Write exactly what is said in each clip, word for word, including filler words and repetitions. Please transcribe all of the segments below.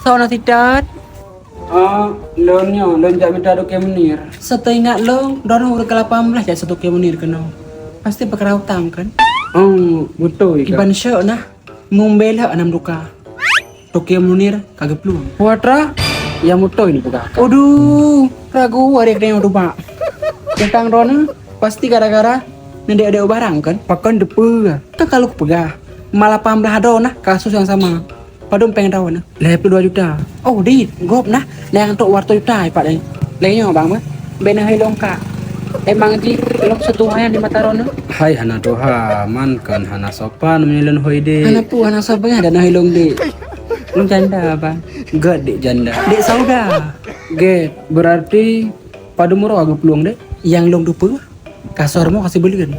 Soe na sitat? Ah, lôn nyoe, lôn jak mita Toke Munir. Setaingat lôn, droeneuh ureueng keu lapan belas jak Toke Munir keunoe. Pasti peukara utang kan? Oh, beutôi ka. Kiban syok nah, mumbelok nam duka. Toke Munir ka geuplueng. Putra, nyang beutôi ni peugah. Aduh, ragu arek nyang tubak. Teuntang droeneuh, pasti gara-gara neudek-dek barang kan? Pakon teupeue? Kan ka lôn peugah, ma lapan belas droe nah kasus nyang sama. Padum péng droeneuh? Lhèe plôh dua juta. Oh, dit, gob nah, nyang trok dua reutôh juta ipat nyan. Lé nyoe bang meuh, bèk neuhôi lôn kak. Emang jih lôn seutuha nyan di mata droeneuh? Hai hana tuha, man kon hana sopan meunyoe lôn hôi dek. Hana peue hana sopan, dan neuhôi lôn dek. Lôn janda bang. Gèt dek janda. Dek Sauda. Gèt, berarti padum uroe geuplueng dek? Nyang lôn teupeue, kasor mo ka sibeuleuen.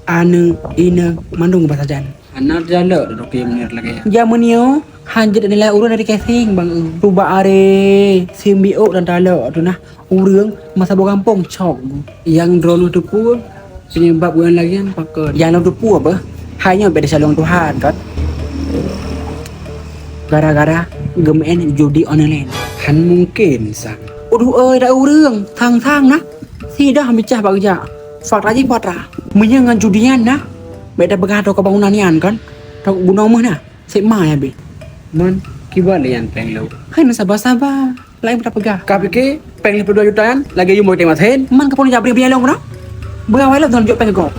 Aneuk, inong, mandum geuba sajan. Hana teujalok Toke Munir lagèe nyan. Jameun nyoe hanjeuet nilai ureueng dari casing bang eu. Cuba aré simbiôk dan talok tu nah ureueng masa boh gampông cok. Nyang droeneuh teupeue penyebab ureueng lagèe nyan pakon? Nyang lôn teupeue beuh, hai nyoe bèk teusalong Tuhan kan. Gara-gara geumeu'en judi online. Han mungken sang. Uduh oi dak ureueng, sang-sang nah. Sidah meucah bak geujak. Fatra jih fatra. Meunyoe ngon judi nyan nah, bèk tapeugah droe keu bangunan nyan kan. Droe bunoe meuh nah. Sép ma nyan beh. Man, kiban lé nyan péng lôn. Hai na saba-saba. Laén tapeugah. Ka pike péng lhèe plôh dua juta nyan lagèe yum boh teumasén. Man ka pun jak bri biaya lôn keunoe. Beugawai lôn jok péng keu gob.